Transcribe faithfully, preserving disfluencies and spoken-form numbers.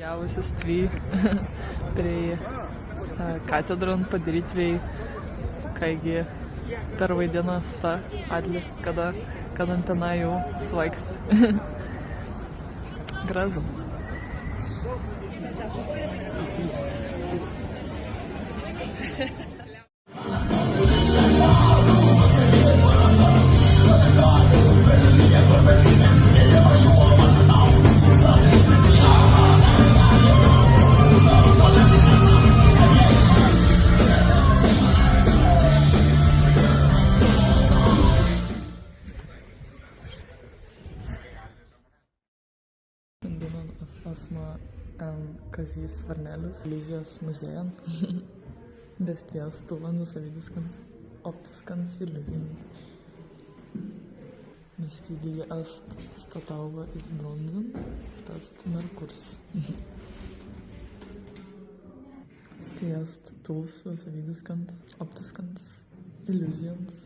Stwi prei, ā, katedran padirītwei, kāigi perwaidinna sta adli, kaddan, kaddan tenā jāu swāiksta. Grazzu. Šandēinan as asma en Kazys Varnelis ilūzijas muzējan. Be stwi ast tūlan wisawīdiskans optiskans ilūzijans. Ni stwi dīgi ast sta tāuwa iz brōnzan, sta ast Merkurs. Stwi ast tūls wisawīdiskans optiskans ilūzijans.